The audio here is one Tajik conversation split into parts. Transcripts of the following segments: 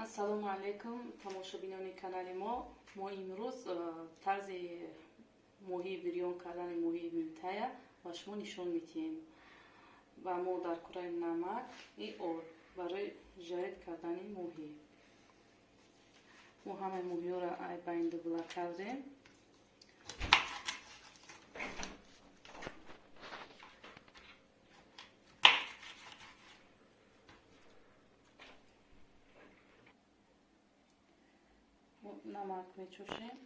Ассалому алайкум, тамошобинони канали мо. Мо имрӯз тарзи моҳии бирён кардани моҳии минтая ба шумо нишон медиҳем. Ба мо дар кораи намак и орд барои жарить кардани моҳӣ. Мо ҳамаи моҳиёро ай байн дубла кардем. Намак мечошем.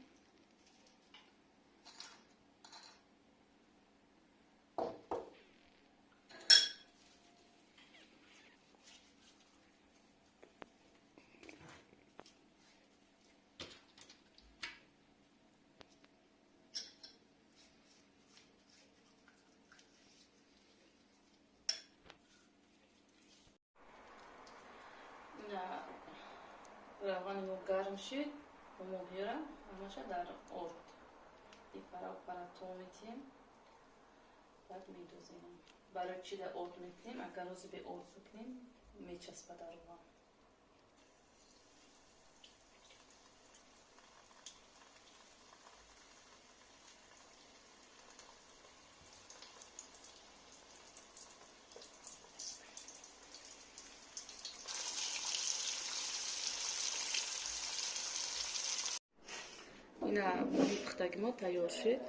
Равғани мо гарм шид, моҳиёра ҳамаша дар орд ипара пара то метиҳем, баъд медозем. Барои чӣ дар орд мекунем? Агар рози бе орд бикунем, мечаспад дар равған. Ина, моҳи пухтаги мо тайёр шуд.